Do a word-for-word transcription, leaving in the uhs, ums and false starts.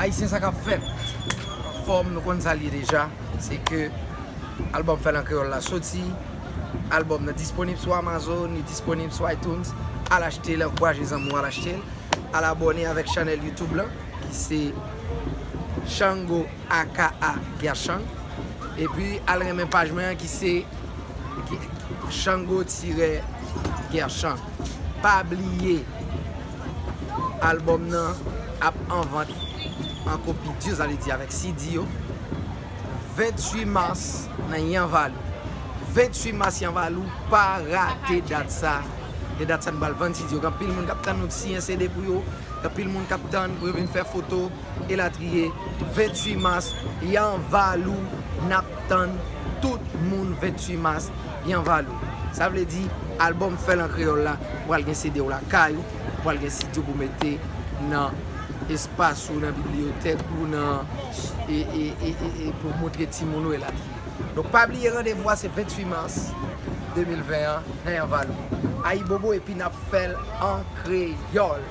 Ayisyen, sa k ap fèt? Anfòm, nou konn sa l ye deja. Se ke albòm Fèl an Kreyòl la soti. Albòm nan disponib sou Amazon, li disponib sou iTunes. Al achte l, ankouraje zanmi w al achte l. Al abòne avèk chanèl YouTube lan, ki se Chango aka Gershang. Epi al renmen paj mwen an ki se Chango tirè Gershang. Pa bliye, albòm nan ap an vant an kopi di, sa vle di avèk C D yo. Venntuit mas nan Yanvalou. Venntuit mas Yanvalou, pa rate dat sa. E dat sa nou pral vann C D yo. Gen anpil moun k ap tann nou siyen C D pou yo. Gen anpil moun k ap tann pou yo vin fè foto, elatriye. Venntuit mas, Yanvalou, n ap tann tout moun venntuit mas, Yanvalou. Sa vle di, albòm Fèl an Kreyòl la, ou pral gen C D w lakay ou, ou pral gen C D w pou mete nan espas ou, nan bibliyotèk ou, nan, e, e, e, e, e pou montre timoun ou, elatriye. Donk, pa bliye randevou a se venntuit mas de mil ven an, nan Yanvalou. Ayibobo, epi n ap fè l an kreyòl.